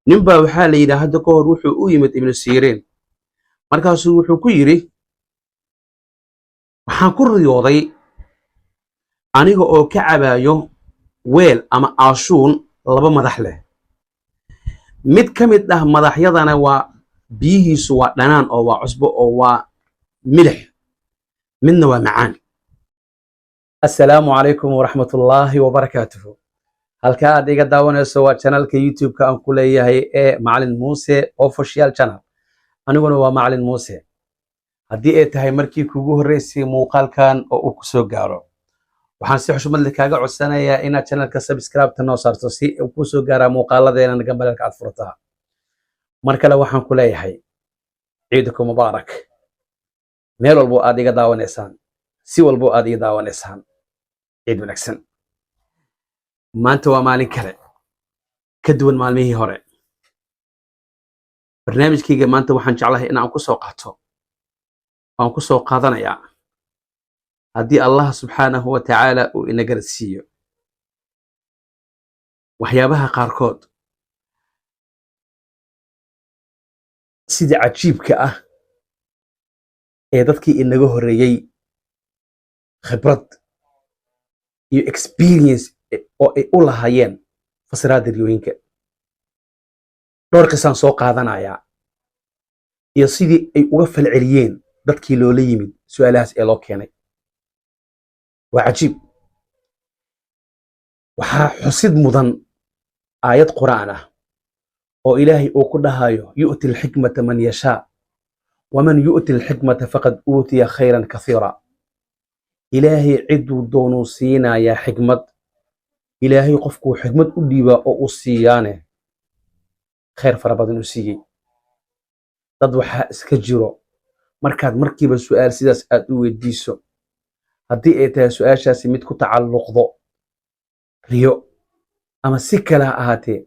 Ninbaa waxaa la yidhi hadda ka hor wuxuu u yimid Ibnu Siriin. Markaasuu wuxuu ku yidhi: "Waxaan ku riyooday aniga oo ka cabaayo weel ama aashuun laba madax leh. Mid ka mid ah madaxyadana waa biyihiisu waa dhanaan oo waa cusbo oo waa milix, midna waa macaan." Assalaamu calaykum waraxmatullaahi wabarakaatuhu. Halka aad iga daawanayso waa channelka YouTube-ka aan ku leeyahay ee Macalin Muuse Official Channel. Aniguna waa Macalin Muuse. Haddii ay tahay markii kugu horreysay muuqaalkan oo uu ku soo gaaro, waxaan si xushmad leh kaaga codsanayaa inaad channelka subscribe-ta noo saarto si uu kuu soo gaaraa muuqaaladeena, gambaleelka aad furataa. Mar kale waxaan ku leeyahay ciidukum mubaarak. Meel walbo aad iga daawanaysaan, si walbo aad iga daawanaysaan, ciid wanaagsan. Maanta waa maalin kale ka duwan maalmihii hore. Barnaamijkayga maanta waxaan jeclahay in aan ku soo qaato, waan ku soo qaadanayaa, haddii Allah subxaanahu wa tacaala uu ina garad siiyo, waxyaabaha qaarkood sida cajiibka ah ee dadkii inaga horreeyey khibrad iyo experience oo ay u lahaayeen fasiraadda riyooyinka. Dhowr qisaan soo qaadanayaa iyo sidii ay uga falceliyeen dadkii loola yimid su'aalahaas ee loo keenay. Waa cajiib. Waxaa xusid mudan aayad Qur'aan ah oo Ilaahay uu ku dhahayo: "Yu'ti alxikmata man yashaa, waman yu'ti alxikmata faqad uutiya khayran kathiira." Ilaahay ciduu doonuu siinayaa xikmad. Ilaahay qofkuu xikmad u dhiibaa oo u siiyaane, khayr fara badan u siiyey. Dad waxaa iska jiro markaad markiiba su'aal sidaas aad u weydiiso, haddii ay tahay su'aashaasi mid ku tacalluqdo riyo ama si kale ha ahaatee,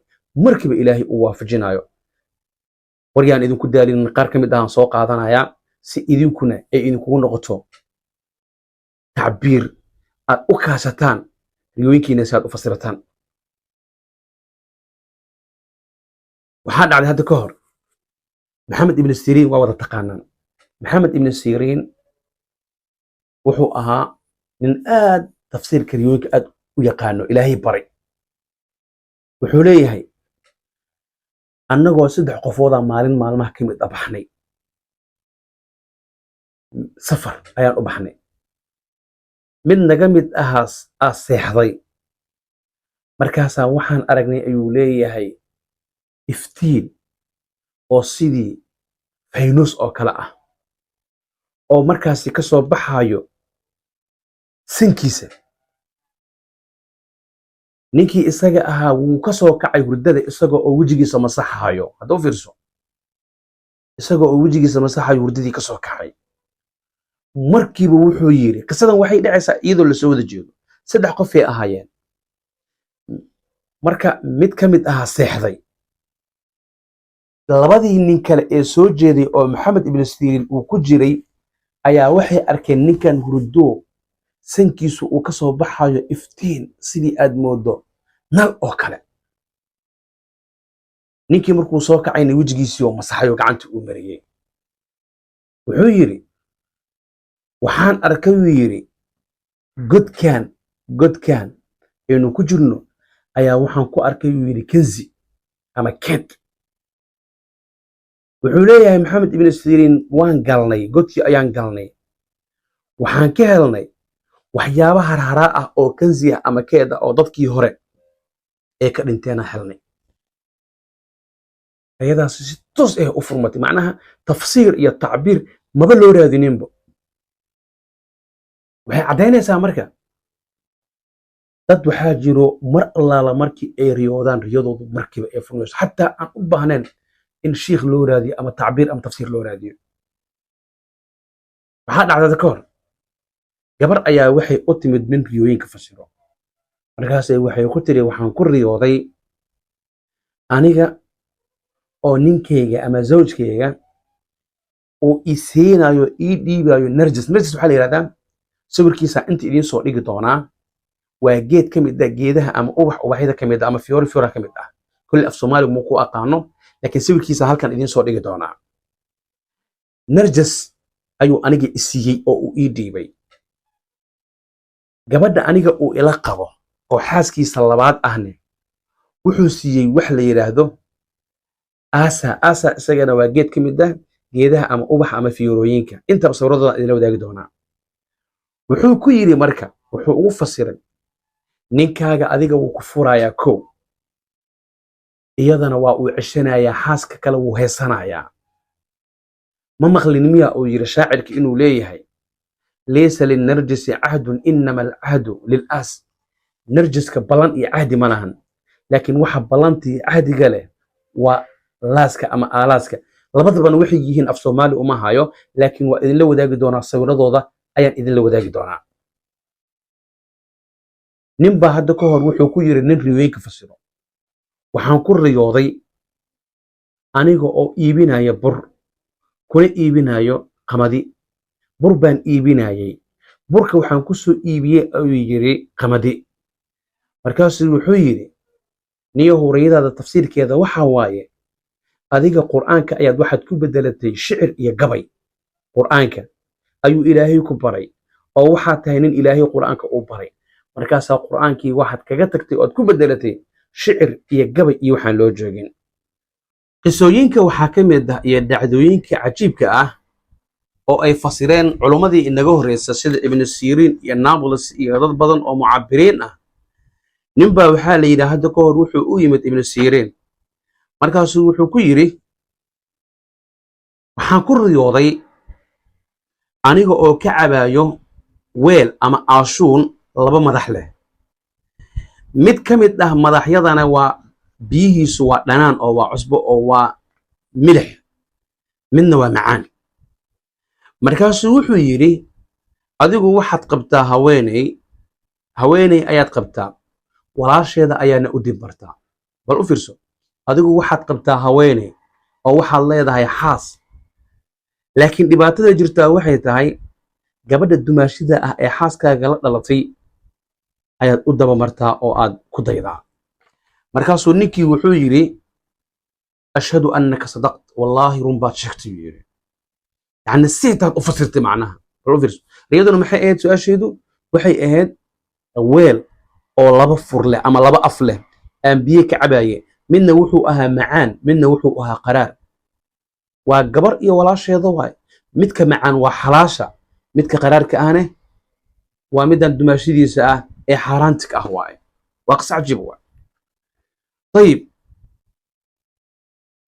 markiiba Ilaahay uu waafajinayo. Waryaan idinku daalinin, qaar ka mid ahaan soo qaadanayaa si idinkuna ay idinkugu noqoto tacbiir aad u kaashataan riyooyinkiina si aad u fasirataan. Waxaa dhacday hadda ka hor Maxamed Ibn Siriin. Waa wada taqaanaan Maxamed Ibn Siriin. Wuxuu ahaa nin aad tafsiirka riyooyinka aad u yaqaano, Ilaahay baray. Wuxuu leeyahay: "Annagoo saddex qofoodaa maalin maalmaha ka mid a baxnay, safar ayaan u baxnay. Mid naga mid ahaas aa seexday. Markaasaa waxaan aragnay," ayuu leeyahay, "iftiin oo sidii faynuus oo kale ah oo markaasi ka soo baxayo sankiisa. Ninkii isaga ahaa wuu ka soo kacay hurdada isagoo oo wejigiisa masaxayo." Hadda u fiirso, isagoo oo wejigiisa masaxayo hurdadii ka soo kacay. Markiiba wuxuu yidhi, qisadan waxay dhacaysaa iyadoo lasoo wada jeedo. Saddex qofay ahaayeen. Marka mid ka mid ahaa seexday, labadii nin kale ee soo jeeday oo Maxamed Ibnu Siriin uu ku jiray ayaa waxay arkeen ninkan hurdo sankiisu uu ka soo baxayo iftiin sidii aad moodo nal oo kale. Ninkii markuu soo kacayna wejigiisii oo masaxayo gacanta uu mariyey. Wuxuu yidhi: "Waxaan arkay," uu yidhi, "godkan aynu ku jirno ayaa waxaan ku arkay," uu yidhi, "kanzi ama keed." Wuxuu leeyahay Maxamed Ibnu Siriin: "Waan galnay godkii, ayaan galnay. Waxaan ka helnay waxyaaba harharaa ah oo kanzi ah ama keed ah oo dadkii hore ee ka dhinteena helnay." Ayadaas si toos ah u furmatay, macnaha tafsiir iyo tacbiir maba loo raadininba. Waxay caddaynaysaa marka dad waxaa jiro mar allaala markii ay riyoodaan, riyadoodu markiiba ay furmayso, xataa aan u baahnayn in shiikh loo raadiyo ama tacbiir ama tafsiir loo raadiyo. Waxaa dhacdada ka hor gabar ayaa waxay u timid nin riyooyinka fasiro. Markaasay waxay ku tiri: "Waxaan ku riyooday aniga oo ninkayga ama zawjkayga uu i siinayo, ii dhiibayo narjis." Narjis waxaa la yidhahdaa, sawirkiisa inta idiin soo dhigi doonaa, waa geed ka mid ah geedaha ama ubax ubaxyada ka mid ah ama fiyoore fiyoora ka mid ah. Kulli af Soomaaligu ma ku aqaano, laakiin sawirkiisa halkan idiin soo dhigi doonaa. Narjas ayuu aniga isiiyey oo uu ii dhiibay. Gabadha aniga uu ila qabo oo xaaskiisa labaad ahne wuxuu siiyey wax la yidhaahdo asa. Asa isagana waa geed ka mid ah geedaha ama ubax ama fiyorooyinka. Intaba sawiradooda idinla wadaagi doonaa. Wuxuu ku yidhi marka, wuxuu ugu fasiray: ninkaaga adiga wuu ku furayaa kow, iyadana waa uu ceshanayaa, xaaska kale wuu heesanayaa. Ma maqlin miya uu yidhi shaacirka inuu leeyahay: "Laysa linnarjisi cahdun, innama alcahdu lilaas"? Narjiska ballan iyo cahdi ma lahan, laakiin waxa ballantii cahdiga leh waa laaska ama aalaaska. Labadabana waxay yihiin af Soomaali uma hayo, laakiin waa idinla wadaagi doonaa, sawiradooda ayaan idinla wadaagi doonaa. Nin baa hadda ka hor wuxuu ku yidhi nin riyooyinka fasiro: "Waxaan ku riyooday aniga oo iibinaya bur, kuna iibinayo qamadi. Bur baan iibinayey, burka waxaan ku soo iibiyey," ayuu yidhi, "qamadi." Markaasuu wuxuu yidhi: "Niyahow, riyadaada tafsiirkeeda waxa waaye adiga Qur'aanka ayaad waxaad ku beddelatay shicir iyo gabay. Qur'aanka ayuu Ilaahay ku baray oo waxaad tahay nin Ilaahay Qur'aanka uu baray. Markaasaa Qur'aankii waxaad kaga tagtay ood ku beddelatay shicir iyo gabay iyo waxaan loo joogin." Qisooyinka waxaa ka mid ah iyo dhacdooyinka cajiibka ah oo ay fasireen culummadii inaga horreysa, sida Ibnu Siriin iyo Nablus iyo dad badan oo mucabiriin ah. Ninbaa waxaa la yidhi hadda ka hor wuxuu u yimid Ibnu Siriin. Markaasuu wuxuu ku yidhi: "Waxaan ku riyooday aniga oo ka cabaayo weel ama aashuun laba madax leh. Mid ka mid ah madaxyadana waa biyihiisu waa dhanaan oo waa cusbo oo waa milix, midna waa macaan." Markaasuu wuxuu yidhi: "Adigu waxaad qabtaa haweeney, haweeney ayaad qabtaa, walaasheeda ayaana u dib martaa." Bal u fiirso: adigu waxaad qabtaa haweeney oo waxaad leedahay xaas, laakiin dhibaatada jirtaa waxay tahay gabadha dumaashida ah ee xaaskaaga la dhalatay ayaad u dabamartaa oo aad ku daydaa. Markaasuu ninkii wuxuu yidhi: "Ashhadu annaka sadaqt, wallaahi run baad sheegtay," buu yidhi. Yacni siitaad u fasirtay macnaha. Bal u fiirso, riyaduna maxay ahayd? Su-aasheedu waxay ahayd weel oo laba fur leh ama laba af leh aan biyo ka cabaye, midna wuxuu ahaa macaan, midna wuxuu ahaa qaraar. Waa gabar iyo walaasheeda waay. Midka macaan waa xalaasha, midka qaraarka ahne waa middan dumaashidiisa ah ee xaaraantika ah waaye. Waa qis cajiib waay. Ayib,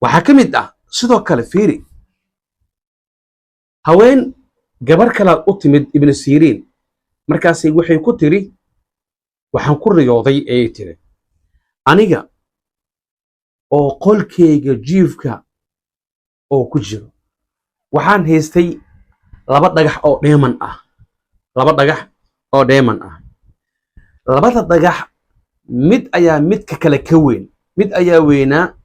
waxaa ka mid ah sidoo kale, fiiri, haween gabar kalaad u timid Ibnu Siriin. Markaasay waxay ku tiri: "Waxaan ku riyooday," ayay tiri, "aniga oo qolkayga jiifka oo ku jiro, waxaan haystay laba dhagax oo dheeman ah, laba dhagax oo dheeman ah. Labada dhagax mid ayaa midka kale ka weyn, mid ayaa weynaa,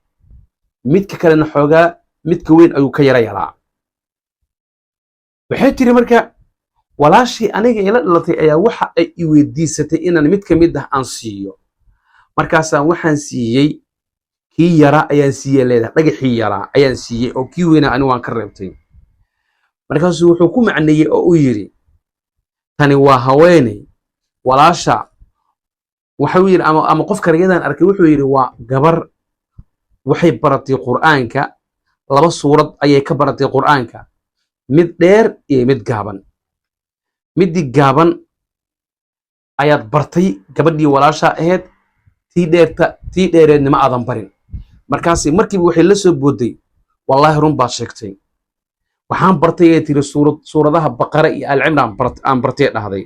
midka kalena xoogaa midka weyn ayuu ka yara yaraa." Waxay tiri marka: "Walaashii aniga ila dhalatay ayaa waxa ay i weydiisatay inaan mid ka mid ah aan siiyo. Markaasaan waxaan siiyey kii yaraa ayaan siiyey," leedahay, "dhagaxii yaraa ayaan siiyey oo kii weynaa anigu waan ka reebtay." Markaasuu wuxuu ku macneeyey oo uu yidhi: "Tani waa haweeney walaasha." Waxuu yidhi, ama qofka riyadan arkay wuxuu yidhi: "Waa gabar, waxay baratay Qur'aanka, laba suurad ayay ka baratay Qur'aanka, mid dheer iyo mid gaaban. Middii gaaban ayaad bartay gabadhii walaashaa ahayd, tii dheerta, tii dheereedna ma aadan barin." Markaasi markiiba waxay la soo booday: "Wallaahi run baad sheegtay. Waxaan bartay," ee tiri, "suurad, suuradaha Baqara iyo Alcimraan aan bartay," dhahday.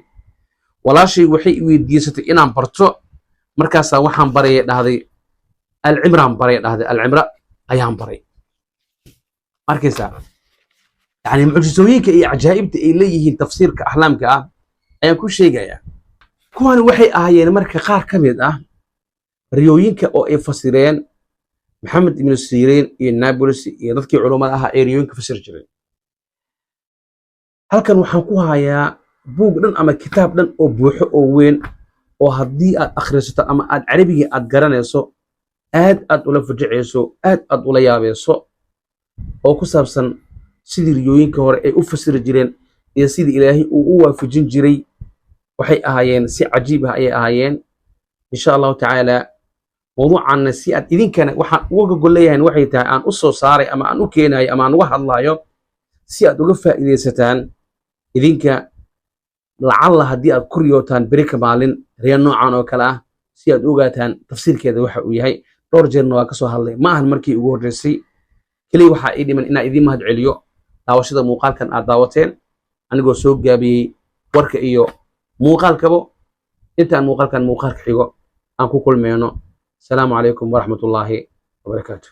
"Walaashay waxay i weydiisatay inaan barto, markaasaa waxaan barayay," dhahday, "Alcimraan baray," dhahday, "Alcimra ayaan baray." Arkaysaa, yani mucjisooyinka iyo cajaa'ibta ay leeyihiin tafsiirka axlaamka ah ayaan ku sheegayaa. Kuwani waxay ahaayeen marka qaar ka mid ah riyooyinka oo ay fasireen Maxamed Ibnu Siriin iyo Nablus iyo dadkii culummada ahaa ee riyooyinka fasiri jiray. Halkan waxaan ku hayaa buug dhan ama kitaab dhan oo buuxo oo weyn oo haddii aad akhrisato ama aad Carabiga aad garanayso. Aad aad ula fajacayso, aad aad ula yaabayso, oo ku saabsan sidii riyooyinka hore ay u fasiri jireen iyo sidii Ilaahay uu u waafajin jiray. Waxay ahaayeen si cajiib ah ayay ahaayeen. Insha Allahu tacaala, mawduucanna si aad idinkana waxaan uga golleeyahan waxay tahay aan u soo saaray ama aan u keenayo ama aan uga hadlaayo si aad uga faa'iidaysataan idinka, lacalla haddii aad ku riyootaan berika maalin riyo noocan oo kale ah, si aad u ogaataan tafsiirkeeda waxa uu yahay. Dhowr jeerna waa ka soo hadlay, ma ahan markii ugu horreysay. Keliya waxaa ii dhiman inaan idiin mahad celiyo daawashada muuqaalkan aad daawateen, anigoo soo gaabiyey warka iyo muuqaalkabo. Intaan muuqaalkan muuqaalka xigo aan ku kulmeyno, asalaamu calaykum waraxmatullaahi wabarakaatu.